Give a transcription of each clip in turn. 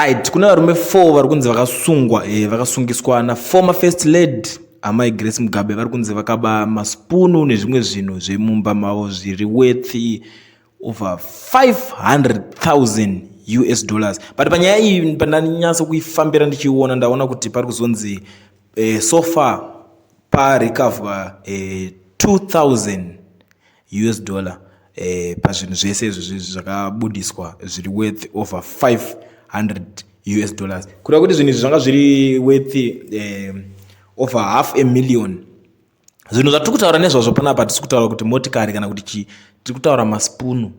Right, kune varume 4 vari kunzi vakasungwa, vakasungiswa naformer first lady Amai Grace Mugabe. Vari kunzi vakaba masipunu nezvimwe zvinhu zvemumba mavo zviri worth over 500,000 US dollars. But panyaya iyi, pandanyatso kuifambira ndichiona, ndaona kuti pari kuzonzi so far parecoverwa 2000 US dollar pazvinhu zvese izvozvi zvakabudiswa zviri worth over 500 US dollars, kureva kuti zvinhu izvi zvanga zviri worth over half a million. Zvinhu zvatiri kutaura nezvazvo panapa, hatisi kutaura kuti motikari kana kuti chii. Tiri kutaura masipunu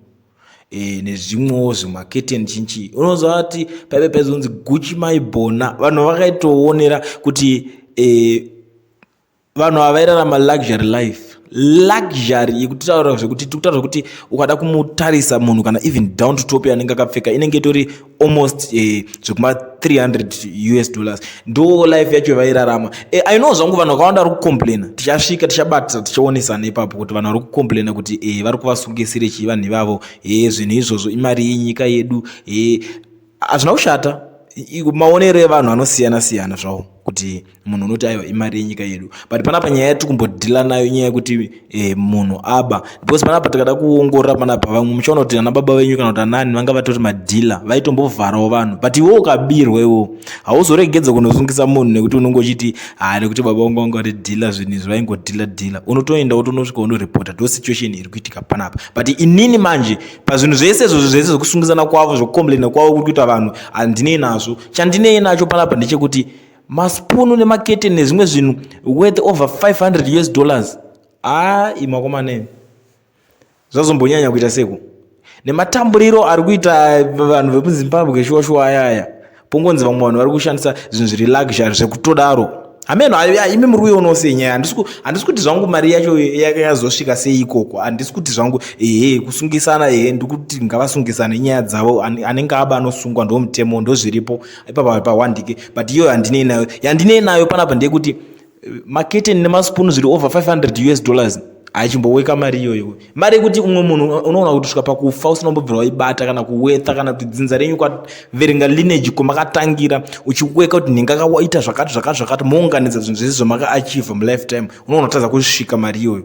nezvimwewo zvimaketeni chinchi. Unoziva kuti paive paizonzi Gucci maibhona, vanhu vakaitoonera kuti vanhu ava vairarama luxury life, luxury yekutaura zvekuti tiri kutaura zvekuti ukada kumutarisa munhu, kana even down to top yanenge akapfeka inenge itori almost zvekuma 300 US dollars. Ndo life yacho vairarama. I know zvangu vanhu vakawanda vari kucomplaina. Tichasvika, tichabata, tichaonesana ipapo kuti vanhu vari kucomplaina kuti vari kuvasungisire chii vanhu ivavo. Zvinhu izvozvo imari yenyika yedu. Hazvina kushata, maonero evanhu anosiyana siyana zvawo, kuti munhu unoti aiwa, imari yenyika yedu. But panapa nyaya yatiri kumbodhila nayo inyaya yekuti munhu aba, because panapa tikada kuongorora panapa, vamwe muchaona kuti ana baba venyu kana kuti anani vanga vatori madhila, vaitombovharawo vanhu. But iwe ukabirwa, iwo hauzoregedza kunosungisa munhu nekuti unonge uchiti ha, nekuti baba vangu vanga vari dhila, zvinhu izvi vaingodhila dhila. Unotoenda, wotonosvika, unoripota. Ndo situation iri kuitika panapa. But inini manje, pazvinhu zvese izvozvo zvese zvekusungisana kwavo, zvekucomplaina kwavo kuri kuita vanhu, handinei nazvo. Chandinei nacho panapa ndechekuti masipunu nemaketeni nezvimwe zvinhu worth over 500 US dollars, ha, imakomaneni, zvazombonyanya kuita seko nematamburiro ari kuita vanhu vemuZimbabwe. Shuwa shuwa, ayaya pongonzi vamwe vanhu vari kushandisa zvinhu zviri luxury zvekutodaro. Hameno, imi muri kuionawo sei nyaya? Handisi kuti zvangu mari yacho yazosvika sei ikoko. Handisi kuti zvangu ehe kusungisana, ehe, ndikuti ngavasungisane, inyaya dzavo. Anenge aba anosungwa, ndo mutemo, ndo zviripo ipapa pawandike. But iyoyo handinei nayo. Yandinei nayo panapa ndeyekuti maketeni nemasipunu zviri over 500 US dollars, achimboweka mari iyoyo, mari yekuti umwe munhu unoona kuti svika pakufa usina kumbobvira waibata kana kuwetha, kana kuti dzinza renyu kwaverenga lineage kwamakatangira, uchiweka kuti nhinga akaita zvakati zvakati zvakati, mounganidza zvinhu zvese zvamakaachievha mulifetime, unoona kutadza kusvika mari iyoyo,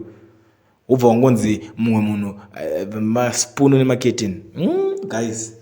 wobva wangonzi mumwe munhu masipunu nemaketeni. Guys.